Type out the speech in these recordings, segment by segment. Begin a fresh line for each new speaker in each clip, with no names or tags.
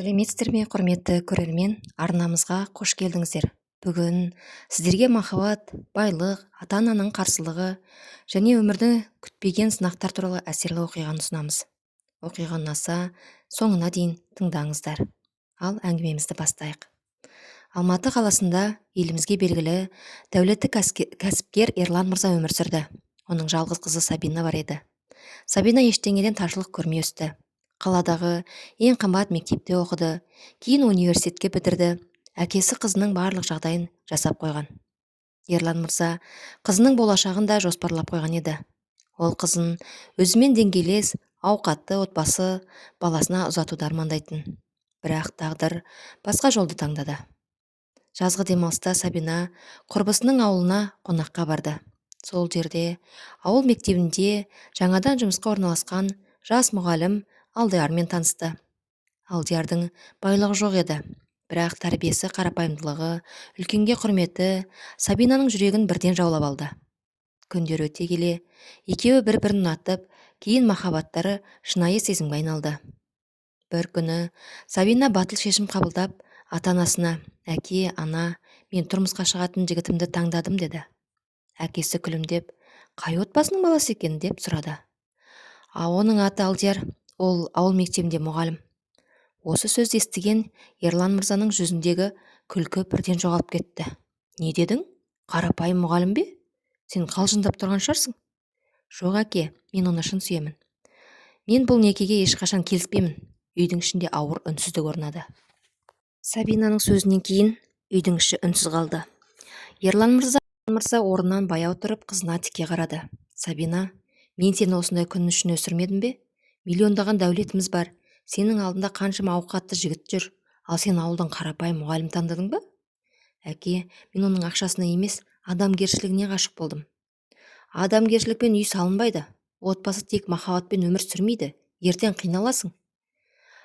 Сәлеметсіздер ме, құрметті көрермен! Арнамызға қош келдіңіздер! Бүгін сіздерге махаббат, байлық, ата-ананың қарсылығы және өмірді күтпеген сынақтар туралы әсерлі оқиғаны ұсынамыз. Оқиға ұнаса, соңына дейін тыңдаңыздар. Ал әңгімемізді бастайық. Алматы қаласында елімізге белгілі дәулетті кәсіпкер Ерлан мырза өмір сүрді. Оның жалғыз қызы Сабина бар еді. Сабина ештеңеден таршылық көрмей өсті. Қаладағы ең қымбат мектепте оқыды, кейін университетке бітірді. Әкесі қызының барлық жағдайын жасап қойған. Ерлан мырза қызының болашағын да жоспарлап қойған еді. Ол қызын өзімен деңгейлес, ауқатты отбасы баласына ұзатуды армандайтын. Бірақ тағдыр басқа жолды таңдады. Жазғы демалыста Сабина құрбысының ауылына қонаққа барды. Сол жерде ауыл мектебінде жаңадан жұмысқа орналасқан жас мұғалім Алдиярмен танысты. Алдиярдың байлығы жоқ еді, бірақ тәрбиесі, қарапайымдылығы, үлкенге құрметі Сабинаның жүрегін бірден жаулап алды. Күндер өте келе екеуі бір-бірін ұнатып, кейін махаббаттары шынайы сезімге айналды. Бір күні Сабина батыл шешім қабылдап, ата-анасына: «Әке, ана, мен тұрмысқа шығатын жігітімді таңдадым», – деді. Әкесі күлімдеп: «Қай отбасының баласы екен?» – деп сұрады. «А, оның аты Алдияр, ол ауыл мектебінде мұғалім». Осы сөзді естіген Ерлан мырзаның жүзіндегі күлкі бірден жоғалып кетті. «Не дедің? Қарапайым мұғалім бе? Сен қалжыңдап тұрған шығарсың». «Жоқ, әке, мен оны шын сүйемін. Мен бұл некеге ешқашан келіспеймін». Үйдің ішінде ауыр үнсіздік орнады. Сабинаның сөзінен кейін үйдің іші үнсіз қалды. Ерлан мырза орнынан баяу тұрып, қызына тіке қарады. «Сабина, мен сені осындай күн үшін өсірмедім бе? Миллиондаған дәулетіміз бар. Сенің алдында қаншама ауқатты жігіт жүр, ал сен ауылдан қарапайым мұғалім таңдадың ба?» «Әке, мен оның ақшасына емес, адамгершілігіне ғашық болдым». «Адамгершілікпен үй салынбайды. Отбасы тек махаббатпен өмір сүрмейді. Ертең қиналасың».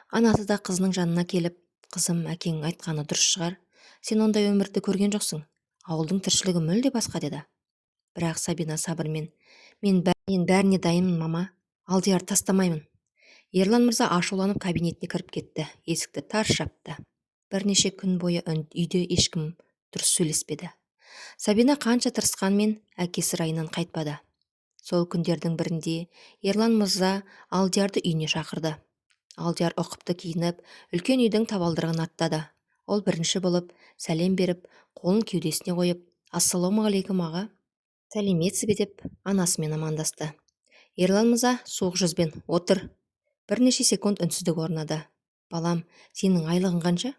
Анасы да қызының жанына келіп: «Қызым, әкең айтқаны дұрыс шығар. Сен ондай өмірді көрген жоқсың. Ауылдың тіршілігі мүлде басқа», – деді. Бірақ Сабина сабырмен: Мен бәріне дайынмын, мама. Алдиярды тастамаймын». Ерлан мырза ашуланып кабинетіне кіріп кетті, есікті тарс жапты. Бірнеше күн бойы үйде ешкім дұрыс сөйлеспеді. Сабина қанша тырысқанмен, әкесі райынан қайтпады. Сол күндердің бірінде Ерлан мырза Алдиярды үйіне шақырды. Алдияр ұқыпты киініп, үлкен үйдің табалдырығын аттады. Ол бірінші болып сәлем беріп, қолын кеудесіне қойып: «Ассалаумағалейкум, аға, сәлеметсіз бе?» – деп анасымен амандасты. Ерлан мырза суық жүзбен: «Отыр». Бірнеше секунд үнсіздік орнады. «Балам, сенің айлығың қанша?»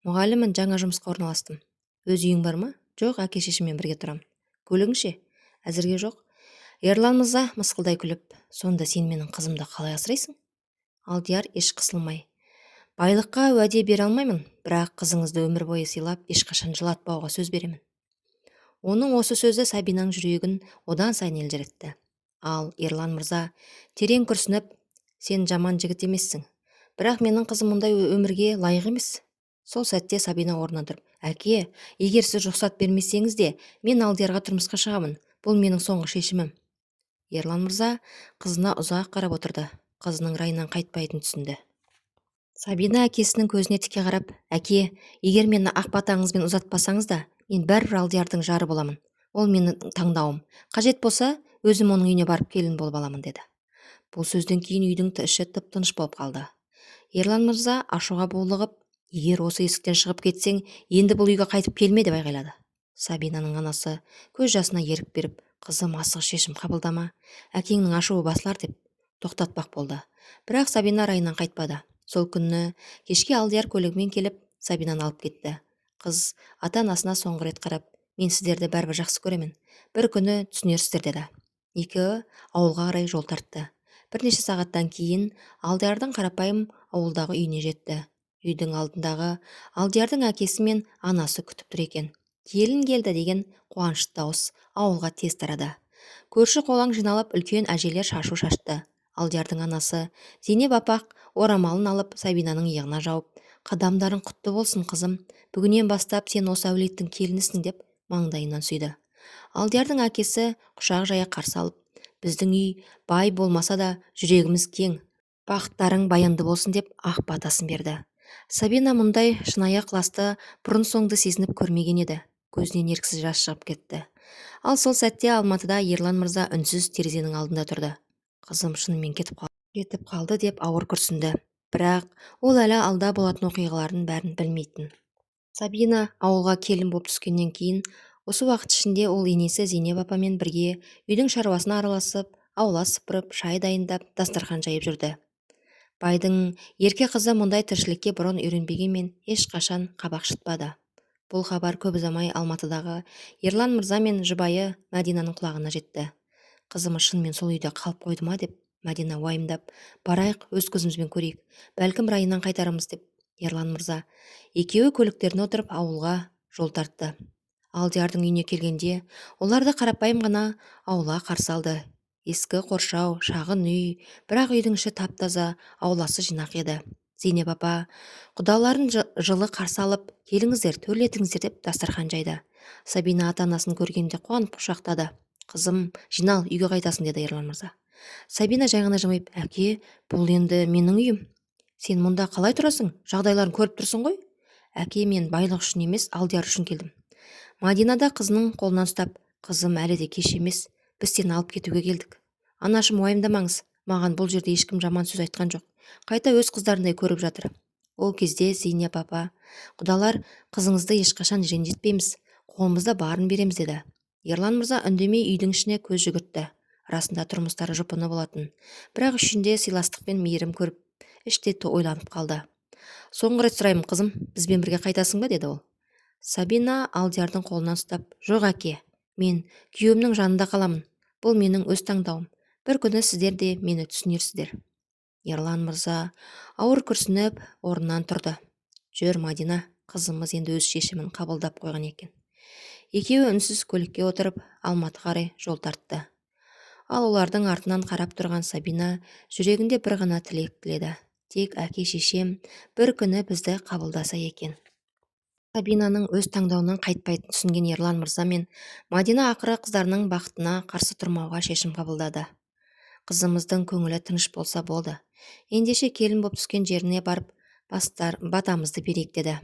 «Мұғаліммін, жаңа жұмысқа орналастым». «Өз үйің бар ма?» «Жоқ, әке шешеммен бірге тұрамын». «Көлігің ше?» «Әзірге жоқ». Ерлан мырза мысқылдай күліп: «Сонда сен менің қызымды қалай асырайсың?» Алдияр еш қысылмай: «Байлыққа уәде бере алмаймын, бірақ қызыңызды өмір бойы сыйлап, ешқашан жылатпауға сөз беремін». Оның осы сөзі Сабинаның жүрегін одан сайын елжіретті. Ал Ерлан мырза терең күрсініп: «Сен жаман жігіт емессің, бірақ менің қызым мұндай өмірге лайық емес». Сол сәтте Сабина орнынан тұрып: «Әке, егер сіз рұқсат бермесеңіз де, мен Алдиярға тұрмысқа шығамын. Бұл менің соңғы шешімім». Ерлан мырза қызына ұзақ қарап отырды. Қызының райынан қайтпайтынын түсінді. Сабина әкесінің көзіне тіке қарап: «Әке, егер мені ақ батаңызбен ұзатпасаңыз да, мен бәрібір Алдиярдың жары боламын. Ол менің таңдауым. Қажет болса, өзім оның үйіне барып келін болып аламын», – деді. Бұл сөзден кейін үйдің іші тып тыныш болып қалды. Ерлан мырза ашуға булығып: «Егер осы есіктен шығып кетсең, енді бұл үйге қайтып келме!» – деп айғайлады. Сабинаның анасы көз жасына ерік беріп: «Қызым, асығыс шешім қабылдама, әкеңнің ашуы басылар», – деп тоқтатпақ болды. Бірақ Сабина райынан қайтпады. Сол күні кешке Алдияр көлігімен келіп, Сабинаны алып кетті. Қыз ата анасына соңғы рет қарап: «Мен сіздерді бәрібір жақсы көремін. Бір күні түсінерсіздер», – деді. Екеуі ауылға қарай жол тартты. Бірнеше сағаттан кейін Алдиярдың қарапайым ауылдағы үйіне жетті. Үйдің алдындағы Алдиярдың әкесі мен анасы күтіп тұр екен. «Келін келді!» деген қуанышты дауыс ауылға тез тарады. Көрші қолаң жиналып, үлкен әжелер шашу шашты. Алдиярдың анасы Зейнеп апа орамалын алып, Сабинаның иығына жауып: «Қадамдарың құтты болсын, қызым. Бүгіннен бастап сен осы әулеттің келінісің», – деп маңдайынан сүйді. Алдиярдың әкесі құшақ жая қарсы алып: «Біздің үй бай болмаса да, жүрегіміз кең. Бақыттарың баянды болсын», – деп ақ батасын берді. Сабина мұндай шынайы ықыласты бұрын-соңды сезініп көрмеген еді. Көзінен еріксіз жас шығып кетті. Ал сол сәтте Алматыда Ерлан мырза үнсіз терезенің алдында тұрды. Қызым шынымен кетіп қалды деп ауыр күрсінді. Бірақ ол әлі алда болатын оқиғалардың бәрін білмейтін. Сабина ауылға келін боп түскеннен кейін осы уақыт ішінде ол енесі Зейнеп апамен бірге үйдің шаруасына араласып, аула сыпырып, шай дайындап, дастархан жайып жүрді. Байдың ерке қызы мұндай тіршілікке бұрын үйренбегенмен ешқашан қабақ шытпады. Бұл хабар көп ұзамай Алматыдағы Ерлан мырза мен жұбайы Мәдинаның құлағына жетті. Қызымыз шынымен сол үйде қалып қойды ма деп Мәдина уайымдап, барайық, өз көзімізбен көрейік, бәлкім райынан қайтарымыз деп Ерлан мырза екеуі көліктеріне отырып ауылға жол тартты. Алдиярдың үйіне келгенде оларды қарапайым ғана аула қарсы алды. Ескі қоршау, шағын үй, бірақ үйдің іші тап-таза, ауласы жинақ еді. Зейнеп апа құдаларын жылы қарсы алып, келіңіздер, төрлетіңіздер деп дастархан жайды. Сабина ата-анасын көргенде қуанып құшақтады. Қызым, жинал, үйге қайтасың деді Ерлан мырза. Сабина жай ғана жымиып, әке, бұл енді менің үйім. Сен мұнда қалай тұрасың? Жағдайларын көріп тұрсың ғой? Әке, мен байлық үшін емес, Алдияр үшін келдім. Мадина да қызының қолынан ұстап, қызым, әлі де кеш емес, біз сені алып кетуге келдік. Анашым, уайымдамаңыз, маған бұл жерде ешкім жаман сөз айтқан жоқ. Қайта өз қыздарындай көріп жатыр. Ол кезде Зейнеп апа, құдалар, қызыңызды ешқашан ренжітпейміз, қолымызда барын береміз деді. Ерлан мырза үндемей үйдің ішіне көз жүгіртті. Расында тұрмыстары жұпыны болатын. Бірақ ішінде сыйластық пен мейірім көріп, іште ойланып қалды. Соңғы рет сұраймын, қызым, бізбен бірге қайтасың ба деді ол. Сабина Алдиярдың қолынан ұстап, жоқ әке, мен күйеуімнің жанында қаламын. Бұл менің өз таңдауым. Бір күні сіздер де мені түсінерсіздер. Ерлан мырза ауыр күрсініп орнынан тұрды. Жүр, Мадина, қызымыз енді өз шешімін қабылдап қойған екен. Екеуі үнсіз көлікке отырып, Алматы қарай жол тартты. Ал олардың артынан қарап тұрған Сабина жүрегінде бір ғана тілек тіледі. Тек әке шешем бір күні бізді қабылдаса екен. Сабинаның өз таңдауынан қайтпайтынын түсінген Ерлан мырза мен Мадина ақыры қыздарының бақытына қарсы тұрмауға шешім қабылдады. Қызымыздың көңілі тыныш болса болды. Ендеше келін боп түскен жеріне барып батамызды берейік деді.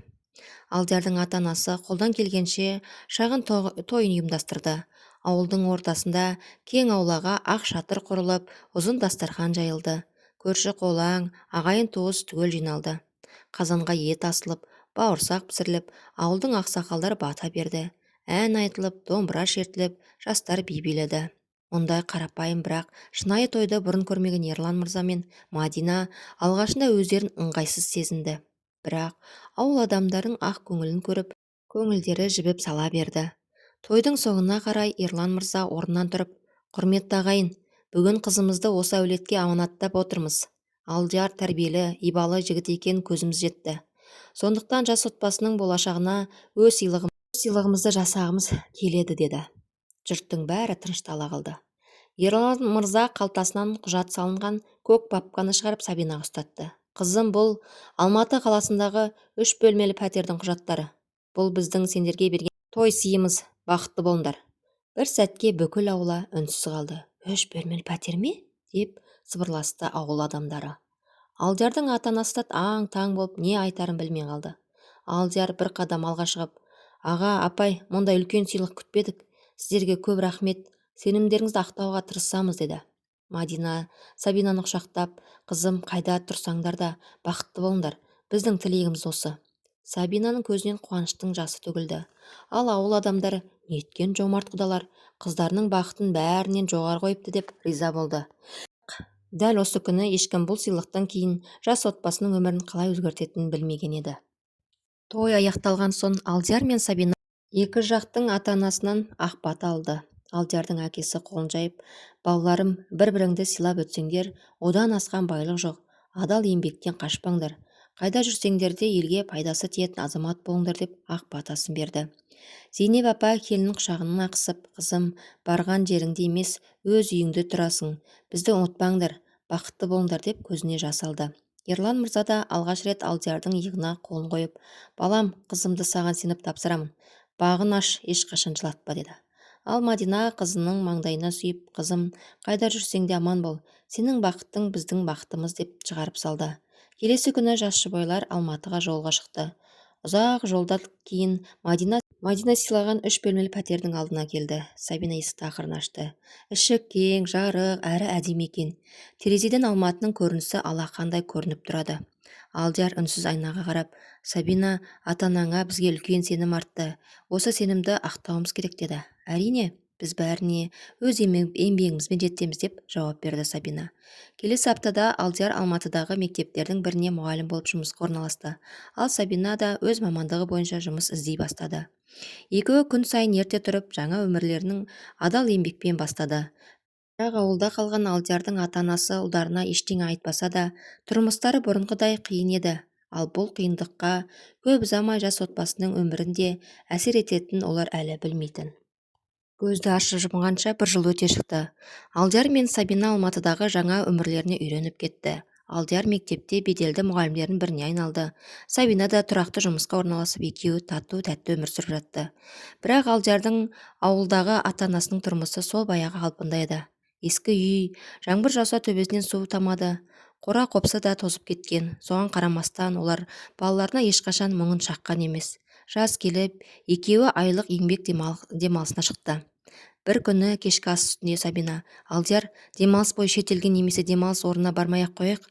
Алдиярдың ата-анасы қолдан келгенше шағын тойын ұйымдастырды. Ауылдың ортасында кең аулаға ақ шатыр құрылып, ұзын дастархан жайылды. Көрші қолаң, ағайын туыс түгел жиналды. Қазанға ет асылып, бауырсақ пісіріліп, ауылдың ақсақалдары бата берді. Ән айтылып, домбыра шертіліп, жастар би биледі. Мұндай қарапайым, бірақ шынайы тойды бұрын көрмеген Ерлан мырза мен Мадина алғашында өздерін ыңғайсыз сезінді. Бірақ ауыл адамдарының ақ көңілін көріп, көңілдері жібіп сала берді. Тойдың соңына қарай Ерлан мырза орнынан тұрып, құрметті ағайын, бүгін қызымызды осы әулетке аманаттап отырмыз. Алдияр тәрбиелі, ибалы жігіт екен көзіміз жетті. Сондықтан жас отбасының болашағына өз сыйлығымызды жасағымыз келеді деді. Жұрттың бәрі тыныштала қалды. Ерлан мырза қалтасынан құжат салынған көк папканы шығарып Сабинаға ұстатты. Қызым, бұл Алматы қаласындағы 3 бөлмелі пәтердің құжаттары. Бұл біздің сендерге берген той сыйымыз, бақытты болыңдар. Бір сәтке бүкіл аула үнсіз қалды. 3 бөлмелі пәтер ме? Деп сыбырласты ауыл адамдары. Алдиярдың ата-анасы да аң-таң болып не айтарын білмей қалды. Алдияр бір қадам алға шығып, аға, апай, мұндай үлкен сыйлық күтпедік. Сіздерге көп рахмет, сенімдеріңізді ақтауға тырысамыз деді. Мадина Сабинаны құшақтап, қызым, қайда тұрсаңдар да бақытты болыңдар, біздің тілегіміз осы. Сабинаның көзінен қуаныштың жасы төгілді. Ал ауыл адамдары неткен жомарт құдалар, қыздарының бақытын бәрінен жоғары қойыпты деп риза болды. Дәл осы күні ешкім бұл сыйлықтан кейін жас отбасының өмірін қалай өзгертетінін білмеген еді. Той аяқталған соң Алдияр мен Сабина екі жақтың ата-анасынан ақ бата алды. Алдиярдың әкесі қолын жайып, балаларым, бір-біріңді сыйлап өтсеңдер, одан асқан байлық жоқ. Адал еңбектен қашпаңдар. Қайда жүрсеңдер де елге пайдасы тиетін азамат болыңдар деп ақ батасын берді. Зейнеп апа келінін құшағына қысып, қызым, барған жеріңде емес, өз үйіңде тұрасың. Бізді ұмытпаңдар, бақытты болыңдар деп көзіне жас алды. Ерлан мырза да алғаш рет Алдиярдың иығына қолын қойып, балам, қызымды саған сеніп тапсырамын. Бағын аш, ешқашан жылатпа деді. Ал Мадина қызының маңдайына сүйіп, қызым, қайда жүрсең де аман бол, сенің бақытың біздің бақытымыз деп шығарып салды. Келесі күні жас жұбайлар Алматыға жолға шықты. Ұзақ жолдан кейін Мадина сыйлаған үш бөлмелі пәтердің алдына келді. Сабина есікті ақырын ашты. Іші кең, жарық, әрі әдемі екен. Терезеден Алматының көрінісі алақандай көрініп тұрады. Алдияр үнсіз айнаға қарап, «Сабина, ата-анаңа бізге үлкен сенім артты. Осы сенімді ақтауымыз керек», деді. «Әрине, біз бәріне өз еңбегімізбен жетеміз», деп жауап берді Сабина. Келесі аптада Алдияр Алматыдағы мектептердің біріне мұғалім болып жұмысқа орналасты. Ал Сабина да өз мамандығы бойынша жұмыс іздей бастады. Екеуі күн сайын ерте тұрып, жаңа өмірлерінің адал еңбекпен бастады. Бірақ ауылда қалған Алдиярдың ата-анасы ұлдарына ештеңе айтпаса да, тұрмыстары бұрынғыдай қиын еді. Ал бұл қиындыққа көп ұзамай жас отбасының өмірінде әсер ететінін олар әлі білмейтін. Көзді ашып жұмғанша бір жыл өте шықты. Алдияр мен Сабина Алматыдағы жаңа өмірлеріне үйреніп кетті. Алдияр мектепте беделді мұғалімдердің біріне айналды. Сабина да тұрақты жұмысқа орналасып, екеуі тату тәтті өмір сүріп жатты. Бірақ Алдиярдың ауылдағы ата-анасының тұрмысы сол баяғы қалпында еді. Ескі үй, жаңбыр жауса төбесінен су тамады. Қора-қопсы да тозып кеткен. Соған қарамастан олар балаларына ешқашан мұңын шаққан емес. Жаз келіп, екеуі айлық еңбек демалысына шықты. Бір күні кешкі ас үстінде Сабина: «Алдияр, демалыс бойы шетелге немесе демалыс орнына бармай-ақ қояйық.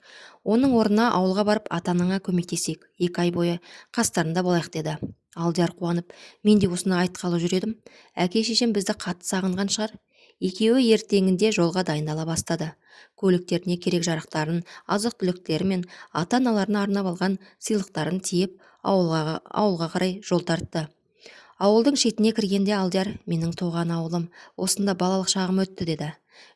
Оның орнына ауылға барып ата-анаңа көмектесейік. 2 ай бойы қастарында болайық», деді. Алдияр қуанып, «Мен де осыны айтқалы жүр едім. Әке-шешем бізді қатты сағынған шығар». Екеуі ертеңінде жолға дайындала бастады. Көліктеріне керек-жарақтарын, азық-түліктері мен ата-аналарына арнап алған сыйлықтарын тиеп, ауылға қарай жол тартты. Ауылдың шетіне кіргенде Алдияр: «Менің туған ауылым, осында балалық шағым өтті», деді.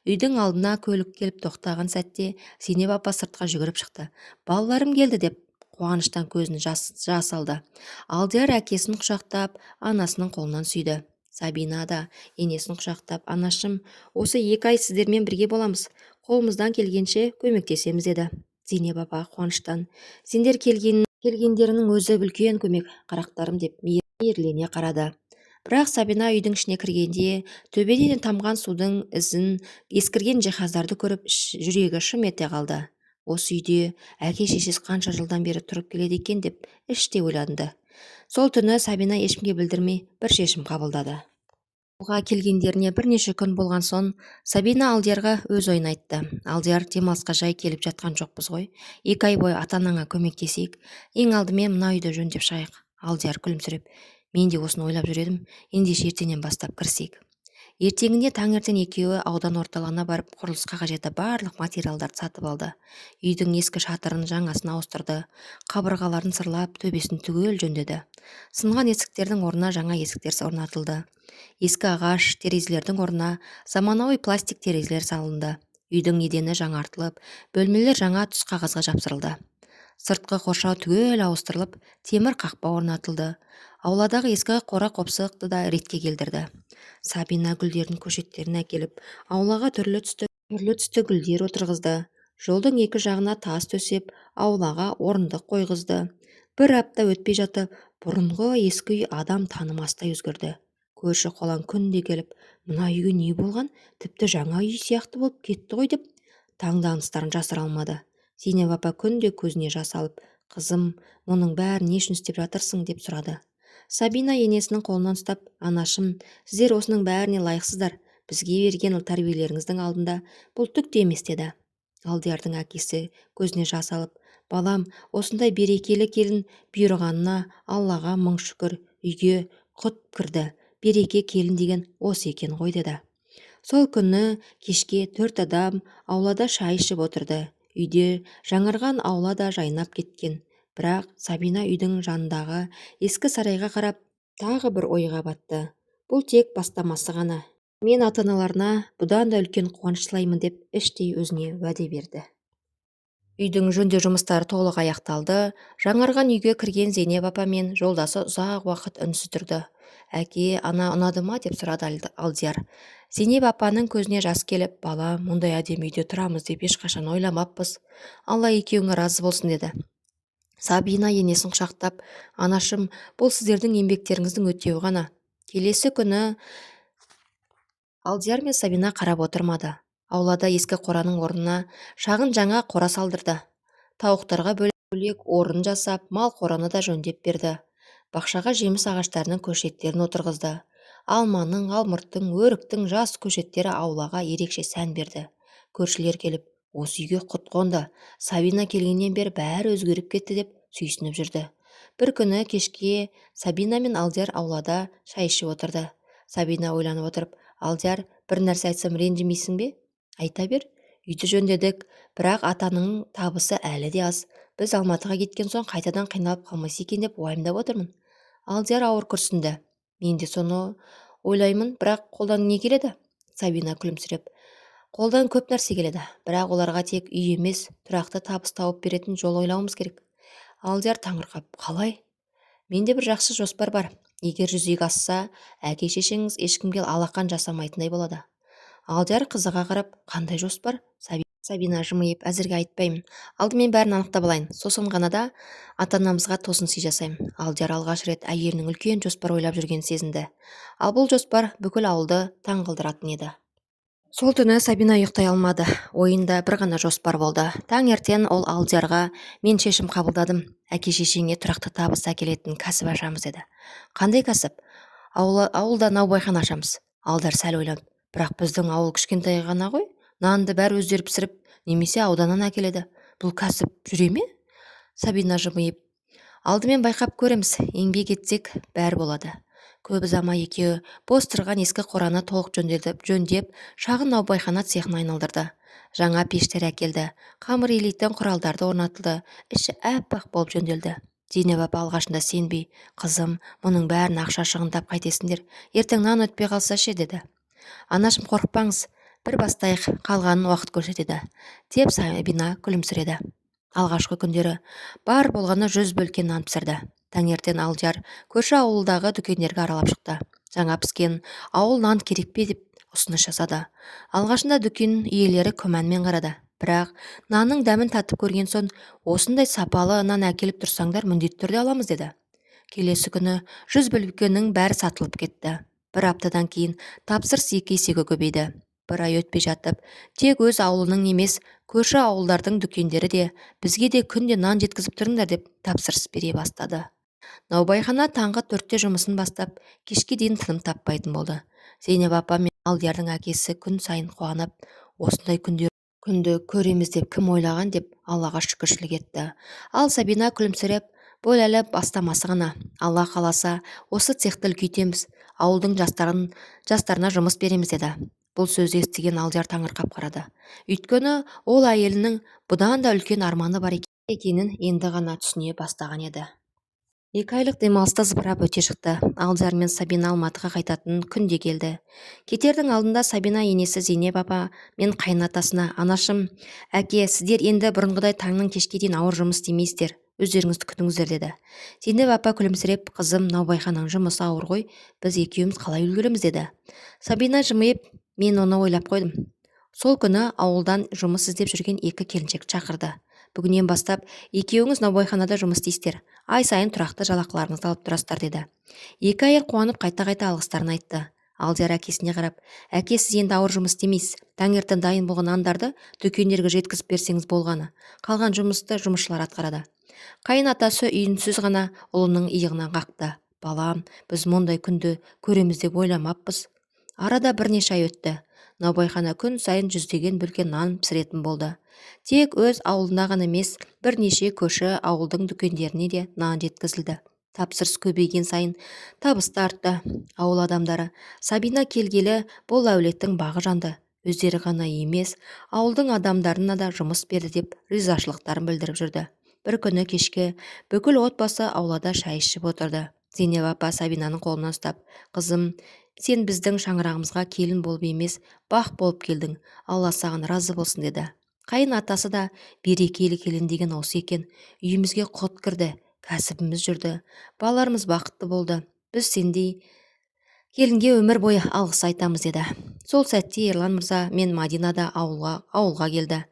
Үйдің алдына көлік келіп тоқтаған сәтте Зейнеп апа сыртқа жүгіріп шықты. «Балаларым келді», деп қуаныштан көзін жас алды. Алдияр әкесін құшақтап, анасының қолынан сүйді. Сабина да енесін құшақтап, «Анашым, осы 2 ай сіздермен бірге боламыз, қолымыздан келгенше көмектесеміз», деді. Зейнеп апа қуаныштан: «Сендер келгендерінің өзі үлкен көмек, қарақтарым», деп мейірлене қарады. Бірақ Сабина үйдің ішіне кіргенде төбеден тамған судың ізін, ескірген жиһаздарды көріп, жүрегі шым ете қалды. Осы үйде әке-шешесі қанша жылдан бері тұрып келеді екен деп іштей ойланды. Сол түні Сабина ешкімге білдірмей бір шешім қабылдады. Ауылға келгендеріне бірнеше күн болған соң Сабина Алдиярға өз ойын айтты. «Алдияр, демалысқа жай келіп жатқан жоқпыз ғой. 2 ай бойы ата-анаңа көмектесейік. Ең алдымен мына үйді жөндеп шығайық». Алдияр күлімсіреп, «Мен де осыны ойлап жүр едім. Ендеше ертеңнен бастап кірісейік». Ертеңінде таңертең екеуі аудан орталығына барып, құрылысқа қажетті барлық материалдарды сатып алды. Үйдің ескі шатырын жаңасын ауыстырды, қабырғаларын сырлап, төбесін түгел жөндеді. Сынған есіктердің орнына жаңа есіктер орнатылды. Ескі ағаш терезелердің орнына заманауи пластик терезелер салынды. Үйдің едені жаңартылып, бөлмелер жаңа түс қағазға жапсырылды. Сыртқы қоршау түгел ауыстырылып, темір қақпа орнатылды. Ауладағы ескі қора-қопсықты да ретке келтірді. Сабина гүлдердің көшеттерін әкеліп, аулаға түрлі түсті гүлдер отырғызды. Жолдың екі жағына тас төсеп, аулаға орындық қойғызды. Бір апта өтпей жатып, бұрынғы ескі үй адам танымастай өзгерді. Көрші қолаң күнде келіп, «Мына үйге не болған, тіпті жаңа үй сияқты болып кетті ғой», деп таңданыстарын жасыра алмады. Зейнеп апа күнде көзіне жас алып, «Қызым, мұның бәрін не үшін істеп жатырсың?» деп сұрады. Сабина енесінің қолынан ұстап, «Анашым, сіздер осының бәріне лайықсыздар, бізге берген тәрбиелеріңіздің алдында бұл түк те емес», деді. Алдиярдың әкесі көзіне жас алып, «Балам, осындай берекелі келін бұйырғанына Аллаға мың шүкір, үйге құт кірді, береке келін деген осы екен ғой», деді. Сол күні кешке 4 адам аулада шай ішіп отырды. Үйде жаңарған аула да жайнап кеткен. Бірақ Сабина үйдің жанындағы ескі сарайға қарап, тағы бір ойға батты. Бұл тек бастамасы ғана. Мен ата-аналарына бұдан да үлкен қуаныш сыйлаймын деп іштей өзіне уәде берді. Үйдің жөндеу жұмыстары толық аяқталды. Жаңарған үйге кірген Зейнеп апа мен жолдасы ұзақ уақыт үнсіз тұрды. «Әке, ана ұнады ма?» деп сұрады Алдияр. Зейнеп апаның көзіне жас келіп, «Бала, мұндай әдемі үйде тұрамыз деп ешқашан ойламаппыз. Алла екеуіңе разы болсын», деді. Сабина енесін құшақтап, «Анашым, бұл сіздердің еңбектеріңіздің өтеуі ғана». Келесі күні Алдияр мен Сабина қарап отырмады. Аулада ескі қораның орнына шағын жаңа қора салдырды. Тауықтарға Бөлек орын жасап, мал қораны да жөндеп берді. Бақшаға жеміс ағаштарының көшеттерін отырғызды. Алманың, алмұрттың, өріктің жас көшеттері аулаға ерекше сән берді. Көршілер келіп, осы үйге құт қонды, Сабина келгеннен бері бәрі өзгеріп кетті деп сүйсініп жүрді. Бір күні кешке Сабина мен Алдияр аулада шай ішіп отырды. Сабина ойланып отырып, Алдияр, бір нәрсе айтсам ренжімейсің бе? Айта бер. Үйді жөндедік, бірақ атаның табысы әлі де аз. Біз Алматыға кеткен соң қайтадан қиналып қалмаса екен деп уайымдап отырмын. Алдияр ауыр күрсінді. Мен де соны ойлаймын, бірақ қолдан не келеді? Сабина күлімсіреп. Қолдан көп нәрсе келеді, бірақ оларға тек үй емес, тұрақты табыс тауып беретін жол ойлауымыз керек. Алдияр таңырқап, қалай? Менде бір жақсы жоспар бар. Егер жүзеге асса, әке-шешеңіз ешкімге алақан жасамайтындай болады. Алдияр қызыға қарап, қандай жоспар? Сабина жымиып, әзірге айтпаймын. Алдымен бәрін анықтап алайын. Сосын ғана да ата-анамызға тосын сый жасаймын. Алдияр алғаш рет әйелінің үлкен жоспар ойлап жүргенін сезінді. Ал бұл жоспар бүкіл ауылды таңғалдыратын еді. Сол түні Сабина ұйықтай алмады. Ойында бір ғана жоспар болды. Таңертең ол Алдиярға, мен шешім қабылдадым. Әке-шешеңе тұрақты табыс әкелетін кәсіп ашамыз деді. Қандай кәсіп? Ауылда наубайхана ашамыз. Алдияр сәл ойланып, бірақ біздің ауыл кішкентай ғана ғой. Нанды бәрі өздері пісіріп, немесе ауданнан әкеледі. Бұл кәсіп жүре ме? Сабина жымиып, алдымен байқап көреміз, еңбек етсек бәрі болады. Көп ұзамай екеуі бос тұрған ескі қораны толық жөндеп, шағын наубайхана цехына айналдырды. Жаңа пештер әкелді, қамыр илейтін құралдарды орнатылды, іші әппақ болып жөнделді. Зейнеп апа алғашында сенбей, қызым, мұның бәрін ақша шығындап қайтесіңдер, ертең нан өтпей қалса ше деді. Анашым, қорықпаңыз, бір бастайық, қалғанын уақыт көрсетеді, деп Сабина күлімсіреді. Алғашқы күндері бар болғаны 100 бөлке нан пісірді. Таңертең Алдияр көрші ауылдағы дүкендерге аралап шықты. Жаңа піскен ауыл нан керек пе деп ұсыныс жасады. Алғашында дүкен иелері күмәнмен қарады. Бірақ нанның дәмін татып көрген соң, осындай сапалы нан әкеліп тұрсаңдар міндетті түрде аламыз деді. Келесі күні 100 бөлкенің бәрі сатылып кетті. Бір аптадан кейін тапсырыс 2 есеге көбейді. Бір ай өтпей жатып, тек өз ауылының емес, көрші ауылдардың дүкендері де бізге де күнде нан жеткізіп тұрыңдар деп тапсырыс бере бастады. Наубайхана таңғы 4-те жұмысын бастап, кешке дейін тыным таппайтын болды. Зейнеп апа мен Алдиярдың әкесі күн сайын қуанып, осындай күнді көреміз деп кім ойлаған деп Аллаға шүкіршілік етті. Ал Сабина күлімсіреп, бұл әлі бастамасы ғана. Алла қаласа, осы цехті үлкейтеміз, ауылдың жастарына жұмыс береміз деді. Бұл сөзді естіген Алдияр таңырқап қарады. Өйткені ол әйелінің бұдан да үлкен арманы бар екенін енді ғана түсіне бастаған еді. 2 айлық демалыста зымырап өте шықты. Алдияр мен Сабина Алматыға қайтатын күн де келді. Кетердің алдында Сабина енесі Зейнеп апа мен қайынатасына, анашым, әке, сіздер енді бұрынғыдай таңнан кешке дейін ауыр жұмыс істемейсіздер, өздеріңізді күтіңіздер деді. Зейнеп апа күлімсіреп, қызым, наубайхананың жұмысы ауыр ғой, біз екеуміз қалай үлгереміз деді. Сабина жымиып, мен оны ойлап қойдым. Сол күні ауылдан жұмыс іздеп жүрген 2 келіншек шақырды. Бүгіннен бастап екеуіңіз наубайханада жұмыс істейсіздер. Ай сайын тұрақты жалақыларыңызды алып тұрасыздар деді. 2 әйел қуанып қайта-қайта алғыстарын айтты. Алдияр әкесіне қарап, әке, сіз енді ауыр жұмыс істемейсіз. Таңертең дайын болған нандарды дүкендерге жеткізіп берсеңіз болғаны. Қалған жұмысты жұмысшылар атқарады. Қайын атасы үнсіз ғана ұлының иығынан қақты. Балам, біз мұндай күнді көреміз деп ойламаппыз. Арада бірнеше ай өтті. Наубайхана күн сайын жүздеген бөлке нан пісіретін болды. Тек өз ауылына ғана емес, бірнеше көрші ауылдың дүкендеріне де нан жеткізілді. Тапсырыс көбейген сайын табыс та артты. Ауыл адамдары Сабина келгелі бұл әулеттің бағы жанды. Өздері ғана емес, ауылдың адамдарына да жұмыс берді деп ризашылықтарын білдіріп жүрді. Бір күні кешке бүкіл отбасы аулада шай ішіп отырды. Зейнеп апа Сабинаның қолынан ұстап, қызым, сен біздің шаңырағымызға келін болып емес, бақ болып келдің. Алла саған разы болсын деді. Қайын атасы да берекелі келін деген осы екен. Үйімізге құт кірді, кәсібіміз жүрді, балаларымыз бақытты болды. Біз сендей келінге өмір бойы алғыс айтамыз деді. Сол сәтте Ерлан мырза мен Мадина да ауылға келді.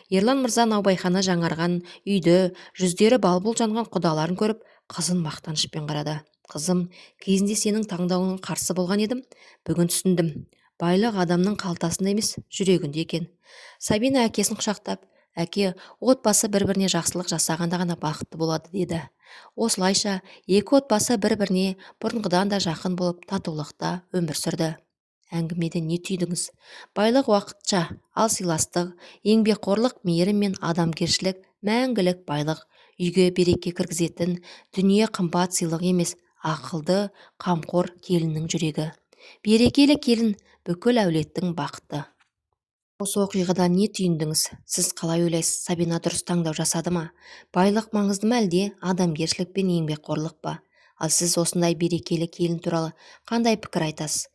Ерлан мырза наубайхана жаңарған үйді, жүздері балбұл жанған құдаларын көріп, қызын мақтанышпен қарады. Қызым, кезінде сенің таңдауыңа қарсы болған едім, бүгін түсіндім. Байлық адамның қалтасында емес, жүрегінде екен. Сабина әкесін құшақтап, Әке, отбасы бір-біріне жақсылық жасағанда ғана бақытты болады, деді. Осылайша екі отбасы бір-біріне бұрынғыдан да жақын болып, татулықта өмір сүрді. Әңгімеден не түйдіңіз? Байлық уақытша, ал сыйластық, еңбекқорлық, мейірім мен адамгершілік мәңгілік байлық. Үйге береке кіргізетін дүние қымбат сыйлық емес, ақылды, қамқор келіннің жүрегі. Берекелі келін бүкіл әулеттің бақыты. Осы оқиғадан не түйіндіңіз? Сіз қалай ойлайсыз, Сабина дұрыс таңдау жасады ма? Байлық маңызды ма, әлде адамгершілік пен еңбекқорлық па? Ал сіз осындай берекелі келін туралы қандай пікір айтасыз?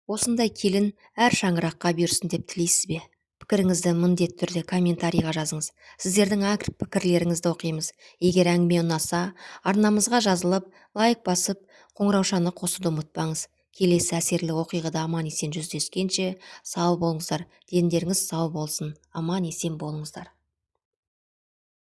Осындай келін әр шаңыраққа бұйырсын деп тілейсіз бе? Пікіріңізді міндетті түрде комментарийға жазыңыз. Сіздердің әр пікірлеріңізді оқимыз. Егер әңгіме ұнаса, арнамызға жазылып, лайк басып, қоңыраушаны қосуды ұмытпаңыз. Келесі әсерлі оқиғада аман-есен жүздескенше сау болыңыздар, дендеріңіз сау болсын, аман-есен болыңыздар.